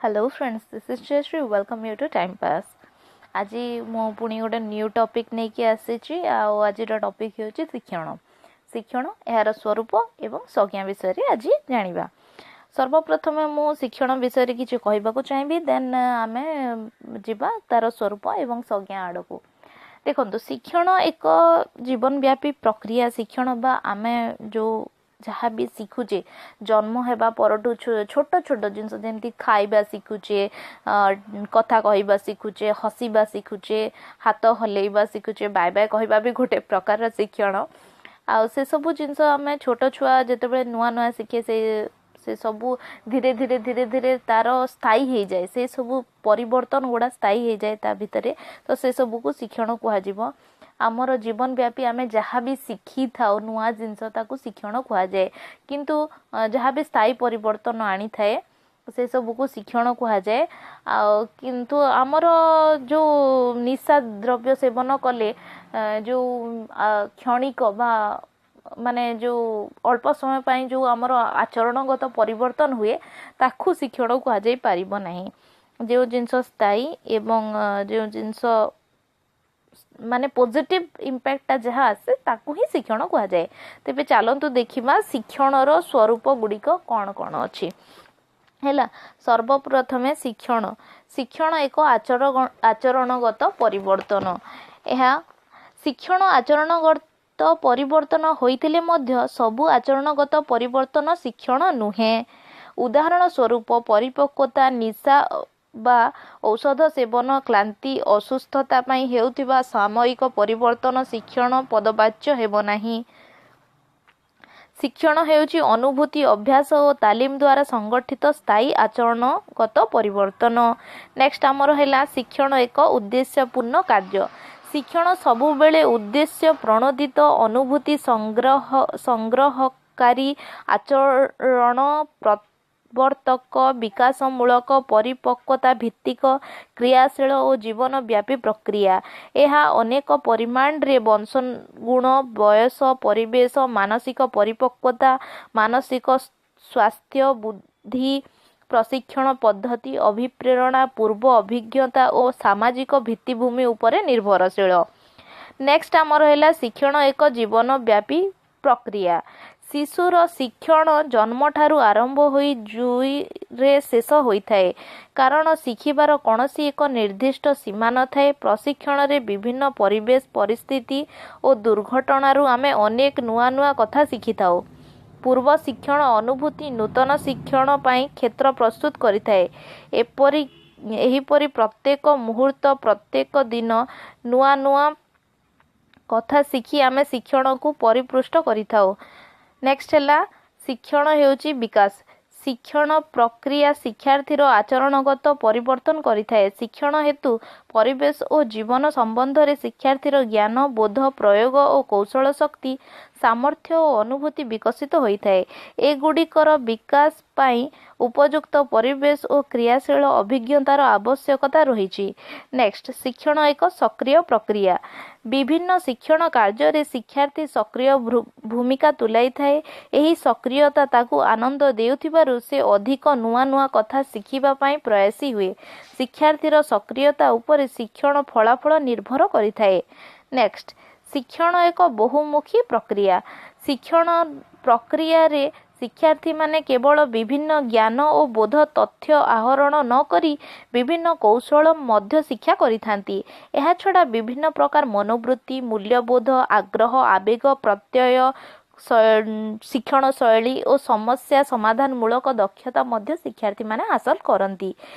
Hello friends, this is Jayashree. Welcome you to Time Pass. ଆଜି ମୁଁ ପୁଣି ଗୋଟେ ନ୍ୟୁ ଟପିକ୍ ନେଇକି ଆସିଛି, ଆଉ ଆଜିର ଟପିକ୍ ହେଉଛି ଶିକ୍ଷଣ। ଶିକ୍ଷଣ, ଏହାର ସ୍ୱରୂପ ଏବଂ ସଂଜ୍ଞା ବିଷୟରେ ଆଜି ଜାଣିବା। ସର୍ବପ୍ରଥମେ ମୁଁ ଶିକ୍ଷଣ ବିଷୟରେ କିଛି କହିବାକୁ ଚାହିଁବି, ଦେନ୍ ଆମେ ଯିବା ତାର ସ୍ୱରୂପ ଏବଂ ସଂଜ୍ଞା ଆଡ଼କୁ। ଦେଖନ୍ତୁ, ଶିକ୍ଷଣ ଏକ ଜୀବନବ୍ୟାପୀ ପ୍ରକ୍ରିୟା। ଶିକ୍ଷଣ ବା ଆମେ ଯେଉଁ ଯାହା ବି ଶିଖୁଛେ, ଜନ୍ମ ହେବା ପରଠୁ ଛୋଟ ଛୋଟ ଜିନିଷ, ଯେମିତି ଖାଇବା ଶିଖୁଛେ, କଥା କହିବା ଶିଖୁଛେ, ହସିବା ଶିଖୁଛେ, ହାତ ହଲେଇବା ଶିଖୁଛେ, ବାଏ ବାଏ କହିବା ବି ଗୋଟେ ପ୍ରକାରର ଶିକ୍ଷଣ। ଆଉ ସେସବୁ ଜିନିଷ ଆମେ ଛୋଟ ଛୁଆ ଯେତେବେଳେ ନୂଆ ନୂଆ ଶିଖେ, ସେ ସବୁ ଧୀରେ ଧୀରେ ଧୀରେ ଧୀରେ ତାର ସ୍ଥାୟୀ ହେଇଯାଏ। ସେ ସବୁ ପରିବର୍ତ୍ତନ ଗୁଡ଼ା ସ୍ଥାୟୀ ହେଇଯାଏ ତା ଭିତରେ। ତ ସେସବୁକୁ ଶିକ୍ଷଣ କୁହାଯିବ। ଆମର ଜୀବନବ୍ୟାପୀ ଆମେ ଯାହା ବି ଶିଖିଥାଉ ନୂଆ ଜିନିଷ, ତାକୁ ଶିକ୍ଷଣ କୁହାଯାଏ। କିନ୍ତୁ ଯାହା ବି ସ୍ଥାୟୀ ପରିବର୍ତ୍ତନ ଆଣିଥାଏ, ସେସବୁକୁ ଶିକ୍ଷଣ କୁହାଯାଏ। ଆଉ କିନ୍ତୁ ଆମର ଯେଉଁ ନିଶା ଦ୍ରବ୍ୟ ସେବନ କଲେ ଯେଉଁ କ୍ଷଣିକ ବା ମାନେ ଯେଉଁ ଅଳ୍ପ ସମୟ ପାଇଁ ଯେଉଁ ଆମର ଆଚରଣଗତ ପରିବର୍ତ୍ତନ ହୁଏ, ତାକୁ ଶିକ୍ଷଣ କୁହାଯାଇ ପାରିବ ନାହିଁ। ଯେଉଁ ଜିନିଷ ସ୍ଥାୟୀ ଏବଂ ଯେଉଁ ଜିନିଷ ମାନେ ପଜିଟିଭ୍ ଇମ୍ପାକ୍ଟଟା ଯାହା ଆସେ, ତାକୁ ହିଁ ଶିକ୍ଷଣ କୁହାଯାଏ। ତେବେ ଚାଲନ୍ତୁ ଦେଖିବା ଶିକ୍ଷଣର ସ୍ୱରୂପ ଗୁଡ଼ିକ କ'ଣ କ'ଣ ଅଛି। ହେଲା, ସର୍ବପ୍ରଥମେ ଶିକ୍ଷଣ ଏକ ଆଚରଣଗତ ପରିବର୍ତ୍ତନ। ଏହା ଶିକ୍ଷଣ ଆଚରଣଗତ ପରିବର୍ତ୍ତନ ହୋଇଥିଲେ ମଧ୍ୟ ସବୁ ଆଚରଣଗତ ପରିବର୍ତ୍ତନ ଶିକ୍ଷଣ ନୁହେଁ। ଉଦାହରଣ ସ୍ୱରୂପ, ପରିପକ୍ୱତା, ନିଶା ବା ଔଷଧ ସେବନ, କ୍ଳାନ୍ତି, ଅସୁସ୍ଥତା ପାଇଁ ହେଉଥିବା ସାମୟିକ ପରିବର୍ତ୍ତନ ଶିକ୍ଷଣ ପଦବାଚ୍ୟ ହେବ ନାହିଁ। ଶିକ୍ଷଣ ହେଉଛି ଅନୁଭୂତି, ଅଭ୍ୟାସ ଓ ତାଲିମ ଦ୍ୱାରା ସଂଗଠିତ ସ୍ଥାୟୀ ଆଚରଣଗତ ପରିବର୍ତ୍ତନ। ନେକ୍ସଟ ଆମର ହେଲା, ଶିକ୍ଷଣ ଏକ ଉଦ୍ଦେଶ୍ୟପୂର୍ଣ୍ଣ କାର୍ଯ୍ୟ। ଶିକ୍ଷଣ ସବୁବେଳେ ଉଦ୍ଦେଶ୍ୟ ପ୍ରଣୋଦିତ, ଅନୁଭୂତି ସଂଗ୍ରହକାରୀ, ଆଚରଣ ପ୍ରବର୍ତ୍ତକ, ବିକାଶମୂଳକ, ପରିପକ୍ୱତା ଭିତ୍ତିକ, କ୍ରିୟାଶୀଳ ଓ ଜୀବନବ୍ୟାପୀ ପ୍ରକ୍ରିୟା। ଏହା ଅନେକ ପରିମାଣରେ ବଂଶଗୁଣ, ବୟସ, ପରିବେଶ, ମାନସିକ ପରିପକ୍ୱତା, ମାନସିକ ସ୍ୱାସ୍ଥ୍ୟ, ବୁଦ୍ଧି, ପ୍ରଶିକ୍ଷଣ ପଦ୍ଧତି, ଅଭିପ୍ରେରଣା, ପୂର୍ବ ଅଭିଜ୍ଞତା ଓ ସାମାଜିକ ଭିତ୍ତିଭୂମି ଉପରେ ନିର୍ଭରଶୀଳ। ନେକ୍ସଟ ଆମର ହେଲା, ଶିକ୍ଷଣ ଏକ ଜୀବନବ୍ୟାପୀ ପ୍ରକ୍ରିୟା। ଶିଶୁର ଶିକ୍ଷଣ ଜନ୍ମଠାରୁ ଆରମ୍ଭ ହୋଇ ଜୁଇରେ ଶେଷ ହୋଇଥାଏ, କାରଣ ଶିଖିବାର କୌଣସି ଏକ ନିର୍ଦ୍ଦିଷ୍ଟ ସୀମା ନଥାଏ। ପ୍ରଶିକ୍ଷଣରେ ବିଭିନ୍ନ ପରିବେଶ, ପରିସ୍ଥିତି ଓ ଦୁର୍ଘଟଣାରୁ ଆମେ ଅନେକ ନୂଆ ନୂଆ କଥା ଶିଖିଥାଉ। ପୂର୍ବ ଶିକ୍ଷଣ ଅନୁଭୂତି ନୂତନ ଶିକ୍ଷଣ ପାଇଁ କ୍ଷେତ୍ର ପ୍ରସ୍ତୁତ କରିଥାଏ। ଏହିପରି ପ୍ରତ୍ୟେକ ମୁହୂର୍ତ୍ତ, ପ୍ରତ୍ୟେକ ଦିନ ନୂଆ ନୂଆ କଥା ଶିଖି ଆମେ ଶିକ୍ଷଣକୁ ପରିପୃଷ୍ଟ କରିଥାଉ। ନେକ୍ସଟ ହେଲା, ଶିକ୍ଷଣ ହେଉଛି ବିକାଶ। ଶିକ୍ଷଣ ପ୍ରକ୍ରିୟା ଶିକ୍ଷାର୍ଥୀର ଆଚରଣଗତ ପରିବର୍ତ୍ତନ କରିଥାଏ। ଶିକ୍ଷଣ ହେତୁ ପରିବେଶ ଓ ଜୀବନ ସମ୍ବନ୍ଧରେ ଶିକ୍ଷାର୍ଥୀର ଜ୍ଞାନ, ବୋଧ, ପ୍ରୟୋଗ ଓ କୌଶଳ ଶକ୍ତି, ସାମର୍ଥ୍ୟ ଓ ଅନୁଭୂତି ବିକଶିତ ହୋଇଥାଏ। ଏଗୁଡ଼ିକର ବିକାଶ ପାଇଁ ଉପଯୁକ୍ତ ପରିବେଶ ଓ କ୍ରିୟାଶୀଳ ଅଭିଜ୍ଞତାର ଆବଶ୍ୟକତା ରହିଛି। ନେକ୍ସଟ, ଶିକ୍ଷଣ ଏକ ସକ୍ରିୟ ପ୍ରକ୍ରିୟା। ବିଭିନ୍ନ ଶିକ୍ଷଣ କାର୍ଯ୍ୟରେ ଶିକ୍ଷାର୍ଥୀ ସକ୍ରିୟ ଭୂମିକା ତୁଲାଇଥାଏ। ଏହି ସକ୍ରିୟତା ତାକୁ ଆନନ୍ଦ ଦେଉଥିବାରୁ ସେ ଅଧିକ ନୂଆ ନୂଆ କଥା ଶିଖିବା ପାଇଁ ପ୍ରୟାସୀ ହୁଏ। ଶିକ୍ଷାର୍ଥୀର ସକ୍ରିୟତା ଉପରେ ଶିକ୍ଷଣ ଫଳାଫଳ ନିର୍ଭର କରିଥାଏ। ନେକ୍ସଟ, ଶିକ୍ଷଣ ଏକ ବହୁମୁଖୀ ପ୍ରକ୍ରିୟା। ଶିକ୍ଷଣ ପ୍ରକ୍ରିୟାରେ ଶିକ୍ଷାର୍ଥୀମାନେ କେବଳ ବିଭିନ୍ନ ଜ୍ଞାନ ଓ ବୋଧ ତଥ୍ୟ ଆହରଣ ନ କରି ବିଭିନ୍ନ କୌଶଳ ମଧ୍ୟ ଶିକ୍ଷା କରିଥାନ୍ତି। ଏହାଛଡ଼ା ବିଭିନ୍ନ ପ୍ରକାର ମନୋବୃତ୍ତି, ମୂଲ୍ୟବୋଧ, ଆଗ୍ରହ, ଆବେଗ, ପ୍ରତ୍ୟୟ, ଶିକ୍ଷଣ ଶୈଳୀ ଓ ସମସ୍ୟା ସମାଧାନମୂଳକ ଦକ୍ଷତା ମଧ୍ୟ ଶିକ୍ଷାର୍ଥୀମାନେ ହାସଲ କରନ୍ତି।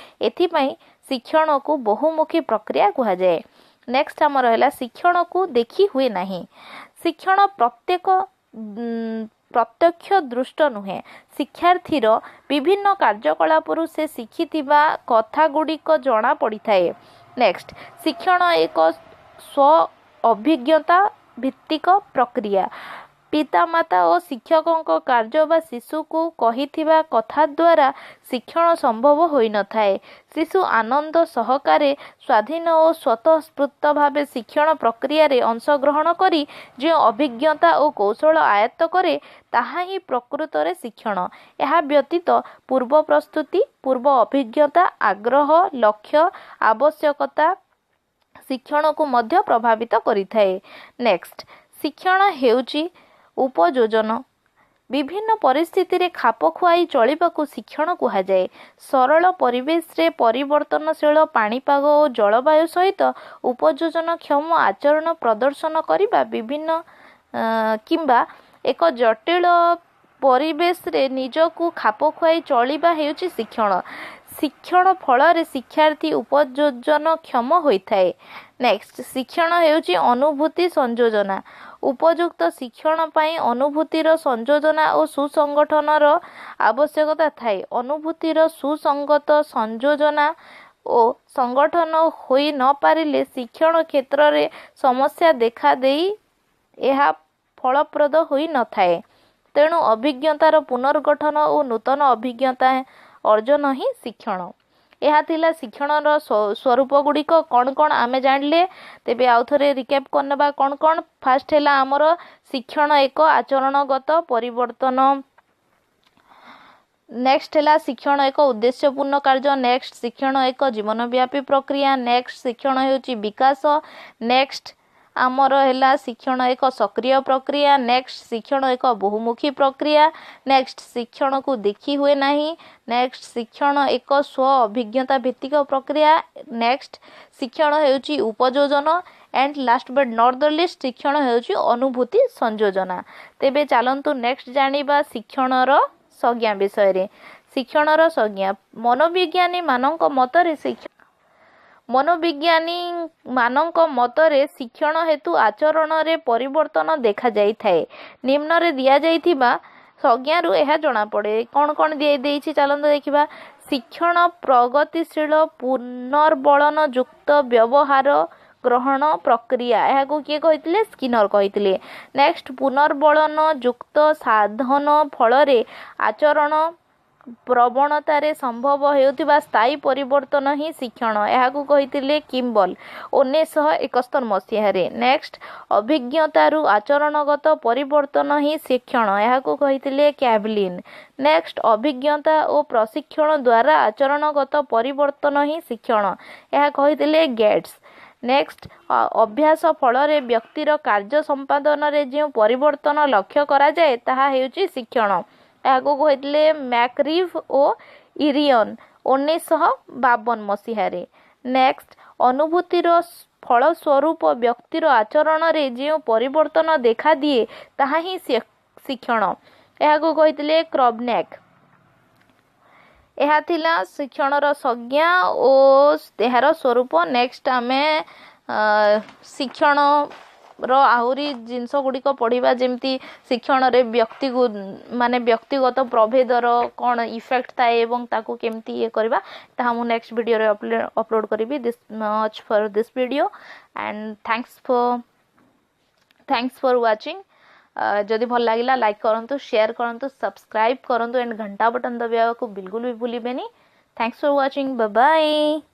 ଏଥିପାଇଁ ଶିକ୍ଷଣକୁ ବହୁମୁଖୀ ପ୍ରକ୍ରିୟା କୁହାଯାଏ। ନେକ୍ସଟ ଆମର ହେଲା, ଶିକ୍ଷଣକୁ ଦେଖି ହୁଏ ନାହିଁ। ଶିକ୍ଷଣ ପ୍ରତ୍ୟକ୍ଷ ଦୃଷ୍ଟ ନୁହେଁ। ଶିକ୍ଷାର୍ଥୀର ବିଭିନ୍ନ କାର୍ଯ୍ୟକଳାପରୁ ସେ ଶିଖିଥିବା କଥା ଗୁଡ଼ିକ ଜଣା ପଡ଼ିଥାଏ। ନେକ୍ସଟ, ଶିକ୍ଷଣ ଏକ ସ୍ୱ ଅଭିଜ୍ଞତା ଭିତ୍ତିକ ପ୍ରକ୍ରିୟା। ପିତାମାତା ଓ ଶିକ୍ଷକଙ୍କ କାର୍ଯ୍ୟ ବା ଶିଶୁକୁ କହିଥିବା କଥା ଦ୍ୱାରା ଶିକ୍ଷଣ ସମ୍ଭବ ହୋଇନଥାଏ। ଶିଶୁ ଆନନ୍ଦ ସହକାରେ, ସ୍ୱାଧୀନ ଓ ସ୍ୱତଃସ୍ଫୂର୍ତ୍ତ ଭାବେ ଶିକ୍ଷଣ ପ୍ରକ୍ରିୟାରେ ଅଂଶଗ୍ରହଣ କରି ଯେଉଁ ଅଭିଜ୍ଞତା ଓ କୌଶଳ ଆୟତ୍ତ କରେ, ତାହା ହିଁ ପ୍ରକୃତରେ ଶିକ୍ଷଣ। ଏହା ବ୍ୟତୀତ ପୂର୍ବ ପ୍ରସ୍ତୁତି, ପୂର୍ବ ଅଭିଜ୍ଞତା, ଆଗ୍ରହ, ଲକ୍ଷ୍ୟ, ଆବଶ୍ୟକତା ଶିକ୍ଷଣକୁ ମଧ୍ୟ ପ୍ରଭାବିତ କରିଥାଏ। ନେକ୍ସଟ, ଶିକ୍ଷଣ ହେଉଛି ଉପଯୋଜନ। ବିଭିନ୍ନ ପରିସ୍ଥିତିରେ ଖାପ ଖୁଆଇ ଚଳିବାକୁ ଶିକ୍ଷଣ କୁହାଯାଏ। ସରଳ ପରିବେଶରେ ପରିବର୍ତ୍ତନଶୀଳ ପାଣିପାଗ ଓ ଜଳବାୟୁ ସହିତ ଉପଯୋଜନକ୍ଷମ ଆଚରଣ ପ୍ରଦର୍ଶନ କରିବା ବିଭିନ୍ନ କିମ୍ବା ଏକ ଜଟିଳ ପରିବେଶରେ ନିଜକୁ ଖାପ ଖୁଆଇ ଚଳିବା ହେଉଛି ଶିକ୍ଷଣ। ଶିକ୍ଷଣ ଫଳରେ ଶିକ୍ଷାର୍ଥୀ ଉପଯୋଜନକ୍ଷମ ହୋଇଥାଏ। ନେକ୍ସଟ, ଶିକ୍ଷଣ ହେଉଛି ଅନୁଭୂତି ସଂଯୋଜନା। ଉପଯୁକ୍ତ ଶିକ୍ଷଣ ପାଇଁ ଅନୁଭୂତିର ସଂଯୋଜନା ଓ ସୁସଂଗଠନର ଆବଶ୍ୟକତା ଥାଏ। ଅନୁଭୂତିର ସୁସଙ୍ଗତ ସଂଯୋଜନା ଓ ସଂଗଠନ ହୋଇ ନପାରିଲେ ଶିକ୍ଷଣ କ୍ଷେତ୍ରରେ ସମସ୍ୟା ଦେଖାଦେଇ ଏହା ଫଳପ୍ରଦ ହୋଇନଥାଏ। ତେଣୁ ଅଭିଜ୍ଞତାର ପୁନର୍ଗଠନ ଓ ନୂତନ ଅଭିଜ୍ଞତା ଅର୍ଜନ ହିଁ ଶିକ୍ଷଣ। ଏହା ଥିଲା ଶିକ୍ଷଣର ସ୍ୱରୂପ ଗୁଡ଼ିକ କ'ଣ କ'ଣ ଆମେ ଜାଣିଲେ। ତେବେ ଆଉ ଥରେ ରିକ୍ୟାପ୍ କରିନେବା କ'ଣ କ'ଣ। ଫାଷ୍ଟ ହେଲା ଆମର ଶିକ୍ଷଣ ଏକ ଆଚରଣଗତ ପରିବର୍ତ୍ତନ। ନେକ୍ସଟ ହେଲା ଶିକ୍ଷଣ ଏକ ଉଦ୍ଦେଶ୍ୟପୂର୍ଣ୍ଣ କାର୍ଯ୍ୟ। ନେକ୍ସଟ, ଶିକ୍ଷଣ ଏକ ଜୀବନବ୍ୟାପୀ ପ୍ରକ୍ରିୟା। ନେକ୍ସଟ, ଶିକ୍ଷଣ ହେଉଛି ବିକାଶ। ନେକ୍ସଟ ଆମର ହେଲା ଶିକ୍ଷଣ ଏକ ସକ୍ରିୟ ପ୍ରକ୍ରିୟା। ନେକ୍ସଟ, ଶିକ୍ଷଣ ଏକ ବହୁମୁଖୀ ପ୍ରକ୍ରିୟା। ନେକ୍ସଟ, ଶିକ୍ଷଣକୁ ଦେଖି ହୁଏ ନାହିଁ। ନେକ୍ସଟ, ଶିକ୍ଷଣ ଏକ ସ୍ୱ ଅଭିଜ୍ଞତା ଭିତ୍ତିକ ପ୍ରକ୍ରିୟା। ନେକ୍ସଟ, ଶିକ୍ଷଣ ହେଉଛି ଉପଯୋଜନ। And last but not the least, ଶିକ୍ଷଣ ହେଉଛି ଅନୁଭୂତି ସଂଯୋଜନା। ତେବେ ଚାଲନ୍ତୁ ନେକ୍ସଟ ଜାଣିବା ଶିକ୍ଷଣର ସଂଜ୍ଞା ବିଷୟରେ। ଶିକ୍ଷଣର ସଂଜ୍ଞା, ମନୋବିଜ୍ଞାନୀ ମାନଙ୍କ ମତରେ ଶିକ୍ଷଣ ହେତୁ ଆଚରଣରେ ପରିବର୍ତ୍ତନ ଦେଖାଯାଇଥାଏ। ନିମ୍ନରେ ଦିଆଯାଇଥିବା ସଂଜ୍ଞାରୁ ଏହା ଜଣାପଡ଼େ। କ'ଣ କ'ଣ ଦେଇଛି, ଚାଲନ୍ତୁ ଦେଖିବା। ଶିକ୍ଷଣ ପ୍ରଗତିଶୀଳ ପୁନର୍ବଳନ ଯୁକ୍ତ ବ୍ୟବହାର ଗ୍ରହଣ ପ୍ରକ୍ରିୟା। ଏହାକୁ କିଏ କହିଥିଲେ? ସ୍କିନର କହିଥିଲେ। ନେକ୍ସଟ, ପୁନର୍ବଳନ ଯୁକ୍ତ ସାଧନ ଫଳରେ ଆଚରଣ ପ୍ରବଣତାରେ ସମ୍ଭବ ହେଉଥିବା ସ୍ଥାୟୀ ପରିବର୍ତ୍ତନ ହିଁ ଶିକ୍ଷଣ। ଏହାକୁ କହିଥିଲେ କିମ୍ବଲ 1971 ମସିହାରେ। ନେକ୍ସଟ, ଅଭିଜ୍ଞତାରୁ ଆଚରଣଗତ ପରିବର୍ତ୍ତନ ହିଁ ଶିକ୍ଷଣ। ଏହାକୁ କହିଥିଲେ କ୍ୟାଭଲିନ୍। ନେକ୍ସଟ, ଅଭିଜ୍ଞତା ଓ ପ୍ରଶିକ୍ଷଣ ଦ୍ୱାରା ଆଚରଣଗତ ପରିବର୍ତ୍ତନ ହିଁ ଶିକ୍ଷଣ। ଏହା କହିଥିଲେ ଗେଟ୍ସ। ନେକ୍ସଟ, ଅଭ୍ୟାସ ଫଳରେ ବ୍ୟକ୍ତିର କାର୍ଯ୍ୟ ସମ୍ପାଦନରେ ଯେଉଁ ପରିବର୍ତ୍ତନ ଲକ୍ଷ୍ୟ କରାଯାଏ, ତାହା ହେଉଛି ଶିକ୍ଷଣ। ଏହାକୁ କହିଥିଲେ ମ୍ୟାକରିଭ୍ ଓ ଇରିୟନ୍ 1952 ମସିହାରେ। ନେକ୍ସଟ, ଅନୁଭୂତିର ଫଳସ୍ୱରୂପ ବ୍ୟକ୍ତିର ଆଚରଣରେ ଯେଉଁ ପରିବର୍ତ୍ତନ ଦେଖାଦିଏ, ତାହା ହିଁ ଶିକ୍ଷଣ। ଏହାକୁ କହିଥିଲେ କ୍ରବନେକ୍। ଏହା ଥିଲା ଶିକ୍ଷଣର ସଂଜ୍ଞା ଓ ଏହାର ସ୍ୱରୂପ। ନେକ୍ସଟ ଆମେ ଶିକ୍ଷଣର ଆହୁରି ଜିନିଷ ଗୁଡ଼ିକ ପଢ଼ିବା, ଯେମିତି ଶିକ୍ଷଣରେ ବ୍ୟକ୍ତିକୁ ମାନେ ବ୍ୟକ୍ତିଗତ ପ୍ରଭେଦର କ'ଣ ଇଫେକ୍ଟ ଥାଏ ଏବଂ ତାକୁ କେମିତି ଇଏ କରିବା, ତାହା ମୁଁ ନେକ୍ସଟ ଭିଡ଼ିଓରେ ଅପଲୋଡ଼ କରିବି। This much for this video and thanks for watching. ଯଦି ଭଲ ଲାଗିଲା, ଲାଇକ୍ କରନ୍ତୁ, ସେୟାର କରନ୍ତୁ, ସବସ୍କ୍ରାଇବ୍ କରନ୍ତୁ ଆଣ୍ଡ ଘଣ୍ଟା ବଟନ୍ ଦବାଇବାକୁ ବିଲକୁଲ ବି ଭୁଲିବେନି। Thanks for watching, bye.